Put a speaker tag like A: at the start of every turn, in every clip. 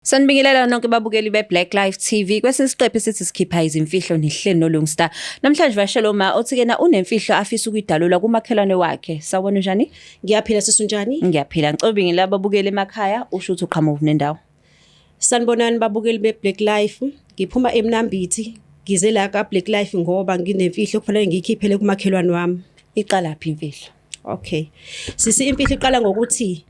A: Sanibingelela nonke babukeli be-Black Life TV. Kwesinye isiqephu sithi sikhipha izimfihlo nihleli noLungstar. Namhlanje vashela uma othi kena unemfihlo afisa ukuyidalula kumakhelwane wakhe. Sawubona unjani?
B: Ngiyaphila sisi unjani?
A: Ngiyaphila. Ngicela ubingelela ababukeli emakhaya usho ukuthi uqhamuka nendawo.
B: Sanibonani babukeli be-Black Life. Ngiphuma eMnambithi. Ngize la ka-Black Life ngoba nginemfihlo kufanele ngiyikhiphele kumakhelwane wami.
A: Iqalaphi imfihlo?
B: Okay. Sisi imfihlo iqala ngokuthi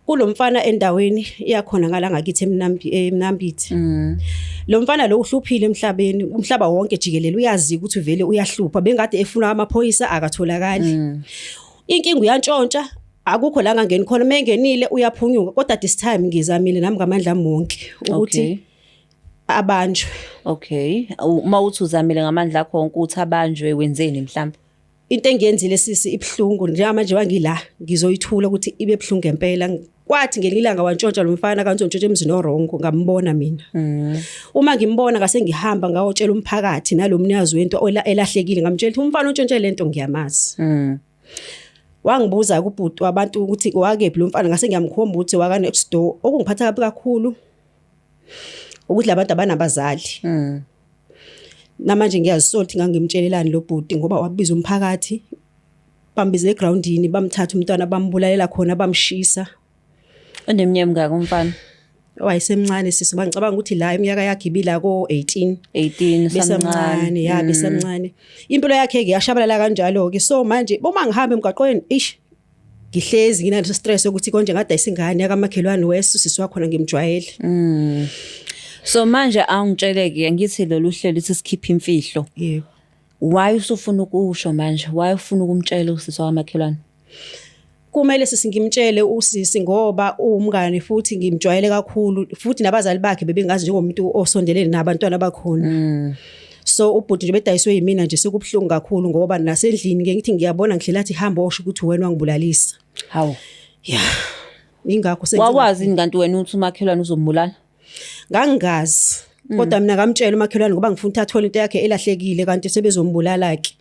B: kulomfana endaweni iyakhona ngala ngakithi eMnambithi. Lo mfana lo uhluphile emhlabeni, umhlaba wonke jikelele uyazi ukuthi vele uyahlupha. Bengade efuna amaphoyisa akatholakali. Inkinga uyantshontsha akukho la ngangeni khona mengenile uyaphunyuka kodwa this time ngizamile nami ngamandla ami wonke ukuthi
A: Okay.
B: abanjwe.
A: Okay. Uma uthi uzamile ngamandla akho wonke ukuthi abanjwe wenzeni mhlawumbe?
B: Into engiyenzile sisi ibuhlungu njengamanje wangila ngizoyithula ukuthi ibe buhlungu ngempela. Kwathi ngelinye ilanga wantshontsha lo mfana kantshontsha emzini orongo ngambona mina. Uma ngimbona ngase ngihamba ngawotshela umphakathi nalomnikazi wento elahlekile ngamtshela ukuthi umfana ontshontshe lento ngiyamazi. Wangibuza kubhuti wabantu ukuthi wakephi lo mfana ngase ngiyamkhomba ukuthi waka next door okungiphatha kabi kakhulu ukuthi labantu abanabazali. Namanje ngiyazisola ukuthi ngangimtshelelani lo bhuti ngoba wabiza umphakathi bambiza egroundini bamthatha umntwana bambulalela khona bamshisa.
A: Uneminyaka emingaki umfana?
B: Wayesemncane sisi bangicabanga ukuthi la iminyaka yakhe ibila ko 18.
A: 18
B: besamncane ya besamncane. Impilo yakhe ke yashabalala kanjalo ke so manje uma ngihamba emgwaqweni ish ngihlezi nginaleso stress sokuthi konje ngadayisa ingane yakamakhelwane wesu sisi wakhona ngimjwayele.
A: So manje awungitsheleke ngithi lolu hlelo lithi sikhipha imfihlo.
B: Yebo.
A: Why usufuna ukusho manje? Why ufuna ukumtshela usisi wakamakhelwane?
B: Kumele sisi ngimtshele usisi ngoba uwumngane futhi ngimjwayele kakhulu futhi nabazali bakhe bebengazi njengomuntu osondelene nabantwana bakhona. So ubhuti nje bedayiswe yimina nje sekubuhlungu kakhulu ngoba nasendlini ke ngithi ngiyabona ngihlela athi hamba osho ukuthi wena wangibulalisa.
A: Hawu.
B: Yeah. Ingakho
A: Wawazi kanti wena uthi umakhelwane uzombulala?
B: Ngangingazi. Kodwa mina ngamtshela umakhelwane ngoba ngifuna ukuthi athole into yakhe elahlekile kanti sebezombulala ke.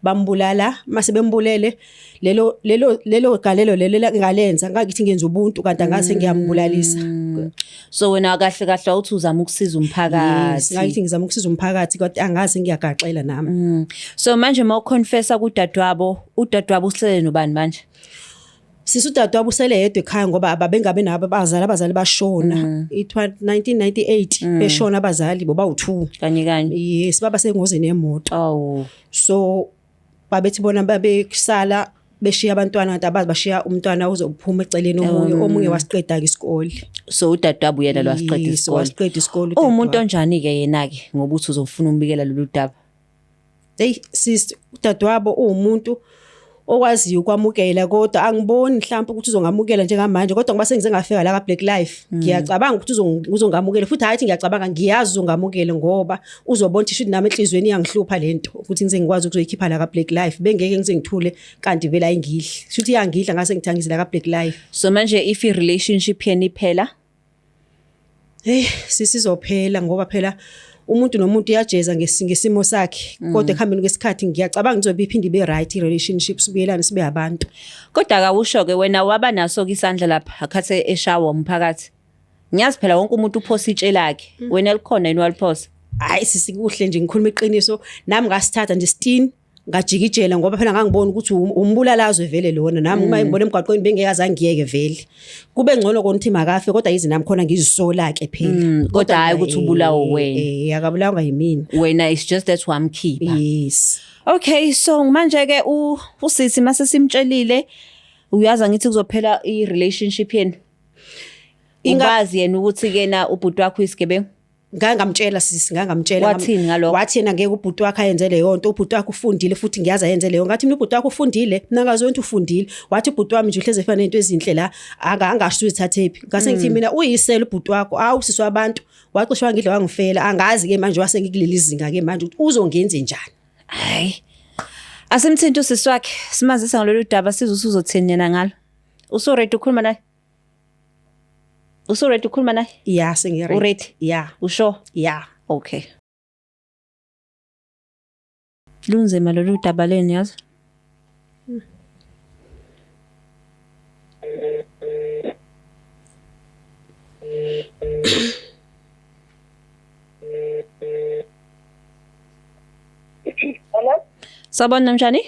B: Bambulala mase bembulele lelo lelo lelo galelo lelo ngalenza ngakithi ngenza ubuntu kanti angase ngiyambulalisa.
A: So wena kahle kahle uthi uzama ukusiza
B: Yes,
A: umphakathi.
B: ngakithi ngizama ukusiza umphakathi kodwa angazi ngiyagaxela nami.
A: So manje mawuconfessa kudadewabo, udadewabo uhlele nobani manje?
B: Sisi udadewabo usele yedwa ekhaya ngoba ababengabe nabo abazali abazali bashona. It was 1998 beshona abazali boba u2.
A: Kanye kanye.
B: Yes, baba sengozini yemoto.
A: Awu.
B: So babethi bona babekusala beshiya abantwana kanti abazi bashiya umntwana uzophuma eceleni omunye omunye wasiqeda ke isikole.
A: So udadewabo yena lwasiqeda
B: Yes,
A: isikole.
B: wasiqeda isikole.
A: Uwumuntu onjani ke yena ke ngoba uthi uzofuna umbikela lolu daba?
B: Hey sis udadewabo uwumuntu okwaziyo ukwamukela kodwa angiboni mhlawumbe ukuthi uzongamukela njengamanje kodwa ngoba sengize ngafika la ka Black Life ngiyacabanga ukuthi uzongamukela futhi hayi ngiyacabanga ngiyazi uzongamukela ngoba uzobona ukuthi nami enhlizweni iyangihlupha lento ukuthi ngize ngikwazi ukuzoyikhipha la ka Black Life bengeke ngize ngithule kanti vele ayingidli shuthi iyangidla ngase ngithangize la ka Black Life.
A: So manje if i relationship yenu iphela
B: Hey sisizophela ngoba phela umuntu nomuntu uyajeza ngesimo sakhe kodwa ekuhambeni kwesikhathi ngiyacabanga izobe iphinde ibe right i-relationship sibuyelane sibe abantu.
A: Kodwa akawusho ke wena waba naso ke isandla lapha akhathe eshawa umphakathi. Ngiyazi phela wonke umuntu uphosa itshe lakhe. Wena likhona yini waliphosa?
B: Hayi sisi kuhle nje ngikhuluma iqiniso nami ngasithatha nje 16 ngajikijela ngoba phela ngangibona ukuthi umbulalazwe vele lona nami uma ngibona emgwaqweni bengeke azangiyeke vele. Kube ngcono kona ukuthi makafe kodwa yize nami khona ngizisola ke phela.
A: Kodwa hhayi ukuthi ubulawe wena.
B: Akabulawanga yimina.
A: Wena it's just that wamkhipha.
B: Yes.
A: Okay so manje ke usisi mase simtshelile uyazi ngithi kuzophela i relationship yenu. Ingazi yena ukuthi ke na ubhuti wakho isigebengu.
B: Ngangamtshela sisi ngangamtshela.
A: Wathini ngalokho?
B: Wathi yena ngeke ubhuti wakhe ayenze leyo nto, ubhuti wakhe ufundile futhi ngiyazi ayenze leyo. Ngathi mina ubhuti wakhe ufundile, mina ngazi ukuthi ufundile. Wathi ubhuti wami nje uhleze efana nento ezinhle la, angasho uzithathephi. Ngase ngithi mina uyisela ubhuti wakho, awu sisi wabantu, wacishe wangidla wangifela. Angazi ke manje wase ngikuleli zinga ke manje ukuthi uzongenze njani.
A: Hayi. Asimthinte usisi wakhe, simazise ngalolu daba sizwe usuzothini yena ngalo. Usu ready ukukhuluma naye? Usu ready ukukhuluma naye?
B: Yeah, sengi-ready.
A: U-ready?
B: Yeah.
A: Usho?
B: Yeah.
A: Okay. Lunzima lolu daba lenu yazi.
C: Hello?
A: Sawubona njani?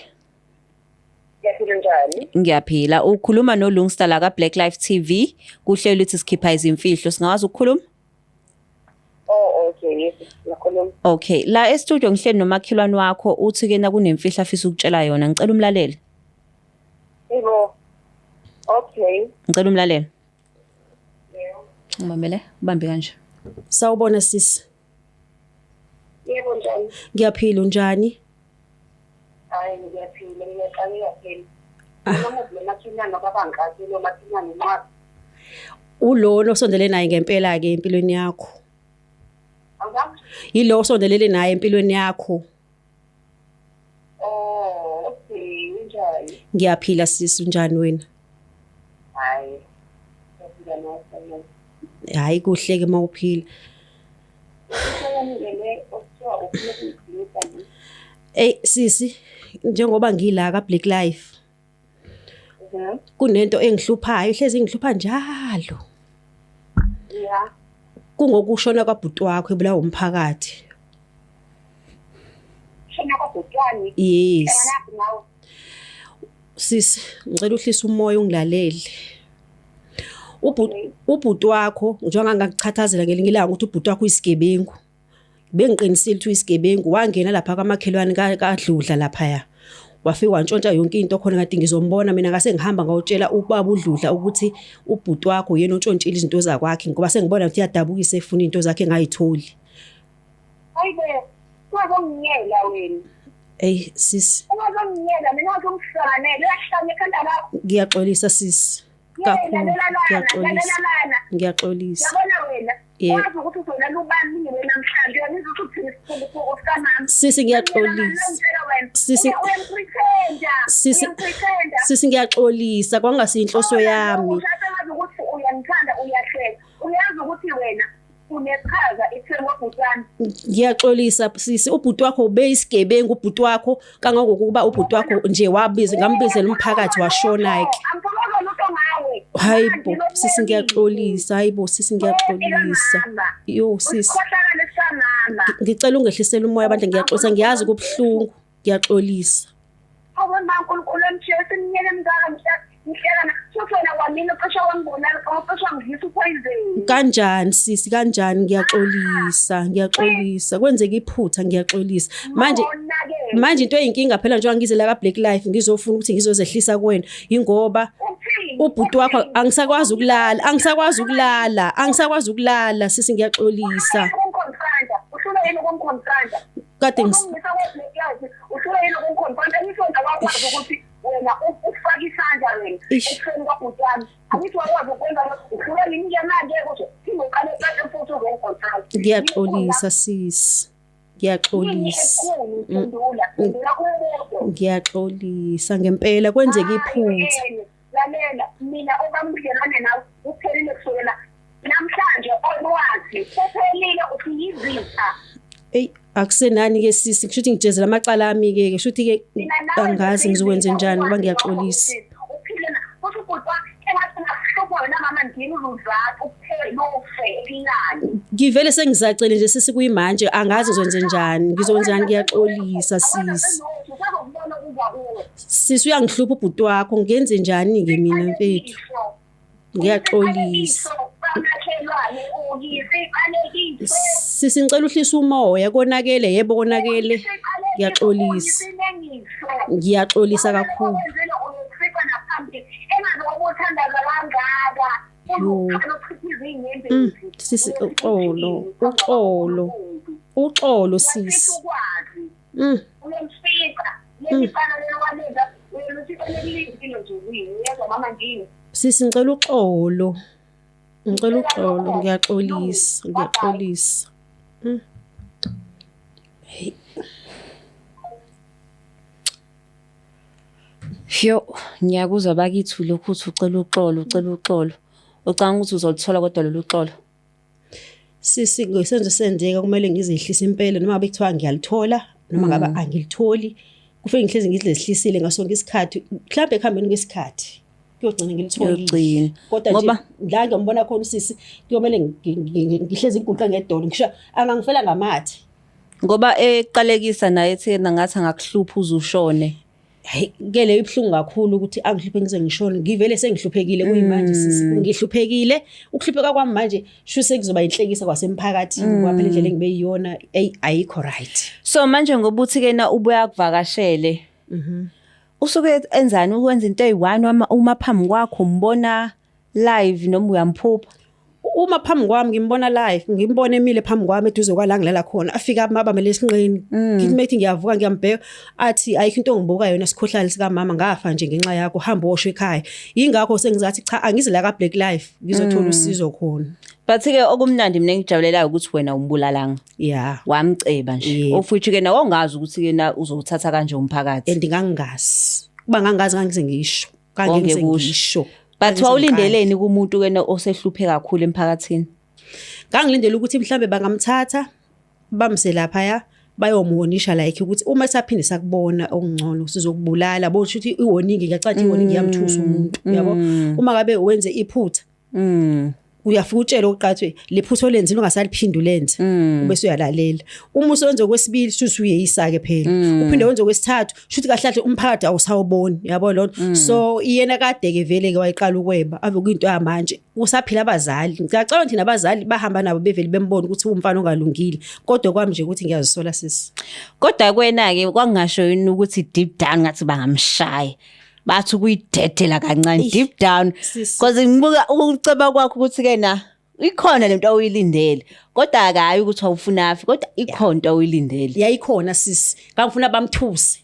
C: Ngiyaphila njani?
A: Ngiyaphila. Ukhuluma noLungsta la ka Black Life TV. Kuhlelo lithi sikhipha izimfihlo. Singakwazi ukukhuluma?
C: Oh, okay, yes. Ngiyakhuluma.
A: Okay. La e studio ngihleli nomakhelwane wakho uthi ke na kunemfihlo afisa ukutshela yona. Ngicela umlalele.
C: Yebo. Okay.
A: Ngicela umlalele. Ngibambele, ubambe kanje.
B: Sawubona sisi.
C: Yebo njani?
B: Ngiyaphila unjani?
C: Hayi ngiyaphila, ngiyaqala ngiyaphila. Noma makhelwane abangikazi lo makhelwane nqaba.
B: Ulona osondele naye ngempela ke empilweni yakho.
C: Awuzange?
B: Yilo osondelele naye empilweni yakho.
C: Oh, okay, unjani?
B: Ngiyaphila sisi unjani wena?
C: Hayi. Ngiyaphila nawe.
B: Hayi kuhle ke mawuphila.
C: Useyamukele okuthiwa ufuna ukuyikhulisa nje.
B: Ey sisi njengoba ngila ka Black Life
C: Mhm.
B: kunento engihluphayo ihlezi ingihlupha njalo.
C: Yeah.
B: Kungokushona kwabhuti wakho ebulawa umphakathi.
C: Shona kwabhutwani.
B: Yes.
C: Enganaphi nawe?
B: Sisi ngicela uhlise umoya ungilalele.
C: Okay.
B: Ubhuti wakho njengoba ngakuchathazela ngelinye ilanga ukuthi ubhuti wakho uyisigebengu. Bengiqinisile ukuthi uyisigebengu wangena lapha kamakhelwane kaDludla laphaya. Wafika wantshontsha yonke into khona kade ngizombona mina ngase ngihamba ngawutshela ubaba uDludla ukuthi ubhuti wakho uyena ontshontshile izinto zakwakhe ngoba sengibona ukuthi uyadabukisa efuna izinto zakhe engayitholi.
C: Hayibo, ungazongiyela wena.
B: Ey sisi
C: Ungazongiyela mina ngizomhlanganela uyahlanya ekhanda lakho.
B: ngiyaxolisa sisi kakhulu
C: Lalela lana,
B: ngiyaxolisa
C: lalela lana.
B: ngiyaxolisa.
C: Yabona wena,
B: Yebo.
C: wazi ukuthi uzolala ubani wena namhlanje, uyangizwa ukuthi uthini isiphukuphuku sikamama.
B: Sisi ngiyaxolisa.
C: Ngitshela wena.
B: Sisi-
C: Uyamprethenda.
B: Sisi-
C: Uyamprethenda.
B: Sisi ngiyaxolisa kwangasiyinhloso yami.
C: Uyazi ukuthi uyangithanda uyahleka. Uyazi ukuthi wena uneqhaza ekutheni kwabhutwana.
B: Ngiyaxolisa sisi ubhuti wakho ubeyisigebengu ubhuti wakho kangangokuba ubhuti wakho nje wabiza ngambizela umphakathi washona ke.
C: Angifuna lutho ngawe.
B: Hayibo sisi ngiyaxolisa hayibo sisi ngiyaxolisa. Yo sisi
C: Usikhohlakale sikamama.
B: ngicela ungehlisele umoya bandla ngiyaxolisa ngiyazi kubuhlungu ngiyaxolisa.
C: Awu ma uNkulunkulu emshiye siminyaka emingaka ngihlekana. Futhi wena kwamina ucishe wangibulala, ucishe wangidlisa upoison.
B: Kanjani sisi kanjani ngiyaxolisa ngiyaxolisa kwenzeka iphutha ngiyaxolisa. Manje
C: Wonakele.
B: manje into eyinkinga phela njengoba ngize la ka Black Life ngizofuna ukuthi ngizozehlisa kuwena ingoba
C: Uthini?
B: ubhuti wakho
C: Uthini?
B: angisakwazi ukulala angisakwazi ukulala angisakwazi ukulala sisi ngiyaxolisa.
C: Ukumconfronta. Uhlulwe yini ukumconfronta?
B: Kade ngis
C: Ukulungisa kwe-Black Life, uhlulwe yini ukumconfronta? Angisho wena wakwazi ukuthi wena ufake isandla wena
B: Ish.
C: ekufeni kwabhuti wami. Angithi wakwazi ukwenza lokho. Uhlulwe yini-ke manje ukuthi phinde uqale phansi futhi uzongiconfronta.
B: ngiyaxolisa sisi
C: Yini
B: ngiyaxolisa
C: esikhulu phendula phendula umbuzo.
B: ngiyaxolisa ngempela kwenzeka iphutha.
C: Hayi, lalela mina okwamudlelwane nawe uphelile kusukela namhlanje olwazi uphelile usiyizitha
B: Ey akusenani ke sisi kusho ukuthi ngijezela amacala ami ke kusho ukuthi ke
C: mina nawe
B: angazi ngizokwenza njani ngoba ngiyaxolisa.
C: uphile na futhi ubhuti wakho engathi ungakuhlupha wena mama ndini uzuzatha uphele ufe elinani
B: Ngivele sengizacele nje sisi kuyimanje angazi ngizokwenza njani ngizokwenza njani ngiyaxolisa sisi.
C: usazokubona kuza kuwe
B: Sisi uyangihlupha ubhuti wakho ngenze njani ke mina mfethu. Ngiyaxolisa.
C: Bamakhelwane uyisiqalekiso
B: Sisi ngicela uhlise umoya konakele yebo konakele ngiyaxolisa. Ngiyaxolisa kakhulu. Yo. Sisi uxolo uxolo uxolo sisi. Sisi ngicela uxolo. Ngicela uxolo ngiyaxolisa ngiyaxolisa. Hey.
A: Yo, ngiyakuzwa bakithi lokhu uthi ucela uxolo, ucela uxolo. Ucabanga ukuthi uzoluthola kodwa lolu xolo.
B: Sisi ngesenzo senzeka kumele ngizehlise impela noma ngabe kuthiwa ngiyalithola noma ngabe angilitholi. Kufanele ngihlezi ngizehlisile ngaso sonke isikhathi. Mhlawumbe ekuhambeni kwesikhathi Kuyogcina ngilitholile.
A: Kuyogcina.
B: Kodwa nje
A: Ngoba-
B: la ngiyombona khona usisi kuyomele ngihlezi ngiguqa ngedolo, ngisho angangifela ngamathe.
A: Ngoba eqalekisa naye ethi yena ngathi angakuhlupha uze ushone.
B: Hayi ke, leyo ibuhlungu kakhulu ukuthi angihluphe ngize ngishone. Ngivele sengihluphekile kuyimanje, sisi, ngihluphekile. Ukuhlupheka kwami manje sho sekuzoba inhlekisa kwasemphakathini, ngoba phela indlela engibe yiyona, eyi, ayikho right.
A: So manje ngoba uthi kena ubuya kuvakashele, usuke enzani? Ukwenza into eyi-one uma phambi kwakho, umbona live noma uyamphupha?
B: Uma phambi kwami, ngimbona live, ngimbona emile phambi kwami eduze kwala ngilala khona, afika abamele esinqeni. Ngithi methi ngiyavuka, ngiyambheka, athi, "Ayikho into ongibuka yona, sikhohlakali sikamama, ngafa nje ngenxa yakho, hamba wosho ekhaya." Yingakho sengizathi cha, angize la ka Black Life, ngizothola usizo khona.
A: But-ke okumnandi mina engijabulelayo ukuthi wena umbulalanga. Wamceba nje.
B: Yebo.
A: Of which-ke nawe wawungazi ukuthi-ke na uzowuthatha kanje umphakathi.
B: And ngangingazi, kuba ngangazi, ngangize ngisho, ngangize
A: Wongekusho.
B: ngisho.
A: But
B: Ngangize.
A: wawulindeleni kumuntu kena osehluphe kakhulu emphakathini?
B: Ngangilindele ukuthi mhlambe bangamthatha bamse laphaya, bayomuwonisha, like ukuthi uma saphinde sakubona okungcono sizokubulala bo. Shuthi i-warning, ngiyacathi i-warning iyamthusa umuntu, yabo, uma ngabe wenze iphutha, uyafika utshele oqathwe lephutha olenzile, ungasaliphindi ulenze, ubese uyalalela. Uma usenze okwesibili, shuthi uyeyisa-ke phela, uphinde wenze okwesithathu, shuthi kahle kahle umphakathi awusawuboni, yabo lona. So iyena kade-ke vele-ke wayiqala ukweba, ave kuyinto yamanje, usaphila abazali. Ngiyacabanga thina abazali bahamba nabo bevele bembona ukuthi uwumfana ongalungile, kodwa kwami nje ukuthi ngiyazisola, sisi.
A: Kodwa kwena-ke kwakungasho yini ukuthi deep down ngathi bangamshaya, bathi ukuyidedela kancane deep down?
B: Sisi.
A: Because ngibuka ukuceba kwakho ukuthi-ke na ikhona lento awuyilindele, kodwa akayi ukuthi awufuna afi, kodwa ikhona into awuyilindele.
B: Yayikhona, sisi. Ngangifuna bamthuse,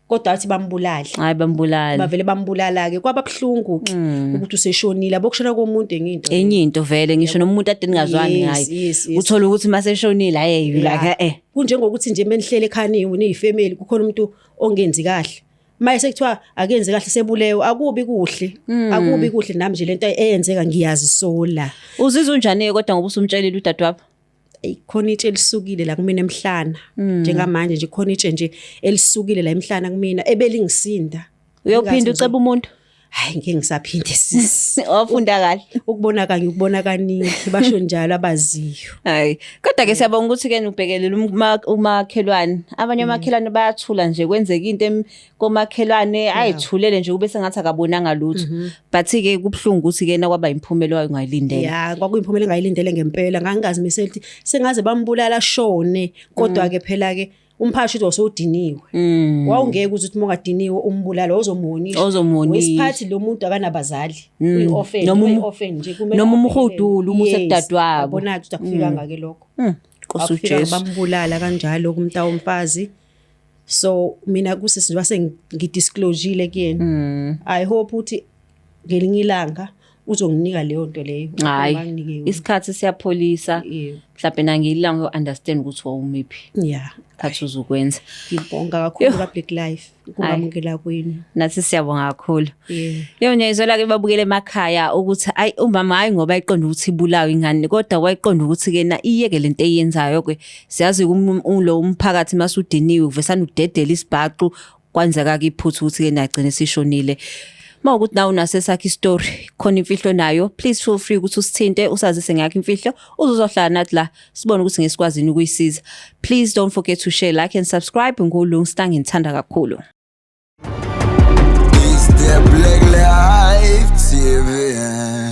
B: kodwa athi bambulale.
A: Hayi, bambulala.
B: Bavele bambulala-ke, kwaba buhlungu-ke ukuthi useshonile, abo kushona komuntu enye into.
A: Enye into vele, ngisho noma umuntu ade ningazwani ngaye, uthola ukuthi mase eshonile, hayi, you like
B: Kunjengokuthi nje menihlele ekhaya niyifamily, kukhona umuntu ongenzi kahle, maye sekuthiwa akenzi kahle, sebulewe, akubi kuhle, akubi kuhle. Nami nje lento eyenzeka ngiyazisola.
A: Uzizwa unjani-ke kodwa ngoba usumtshelile udadewabo?
B: Eyi, khona itshe elisukile la kumina emhlana njengamanje nje, khona itshe nje elisukile la emhlana kumina ebelingisinda.
A: Uyophinda uceba umuntu?
B: Hayi, ngeke ngisaphinde, sisi.
A: Wafunda kahle.
B: Ukubona kanye ukubona kaningi, basho njalo abaziyo.
A: Hayi, kodwa ke siyabonga ukuthi ke ubhekelele umakhelwane. Abanye omakhelwane bayathula nje, kwenzeka into komakhelwane, ayithulele nje kube sengathi akabonanga lutho. But ke kubuhlungu ukuthi ke nakwaba imphumelo ayingayilindele.
B: Ya, kwakuyimphumela engayilindele ngempela. Ngangingazimiseli ukuthi sengaze bambulala shone, kodwa ke phela ke umphakathi uthi wawusewudiniwe, wawungeke uze uthi uma ungadiniwe umbulala, wawuzomuwonisha.
A: Wawuzomuwonisha.
B: Wesiphathi lo muntu akanabazali, uyi-orphan.
A: Noma
B: Uyi-orphan nje, kumele
A: noma
B: abhekelelwe.
A: umhudule, umuse kudadewabo.
B: Yabona-ke ukuthi akufikanga ke lokho.
A: Nkosi
B: Akufika.
A: uJesu.
B: Bambulala kanjalo kumnta womfazi. So mina kusisi njengoba sengidisclosile kuyena, I hope ukuthi ngelinye ilanga uzonginika leyo nto leyo.
A: Hayi,
B: Anginike yona.
A: isikhathi siyapholisa.
B: Yebo.
A: Mhlawumbe nangilanga uyo-understand ukuthi wawumiphi. Khathi uzokwenza.
B: Ngibonga kakhulu ka-Black Life ukungamukela kwenu.
A: Nathi siyabonga kakhulu.
B: Yebo.
A: Yo, ngiyayizwela ke babukele emakhaya ukuthi ayi, umama hayi ngoba ayiqonda ukuthi ibulawe ingane, kodwa wayiqonda ukuthi ke na iyeke lento eyenzayo ke. Siyazi lo umphakathi masudiniwe kuvesana udedela isibhaxu, kwenzeka ke iphutha ukuthi ke nagcine sishonile. Mawukuthi nawe unasesakho istory, khona imfihlo nayo, please feel free ukuthi usithinte, usazise ngakho imfihlo, uzozohlala nathi la, sibone ukuthi ngesikwazini ukuyisiza. Please don't forget to share, like and subscribe. Ngulungsta, ngithanda kakhulu.
D: It's the Black Life TV.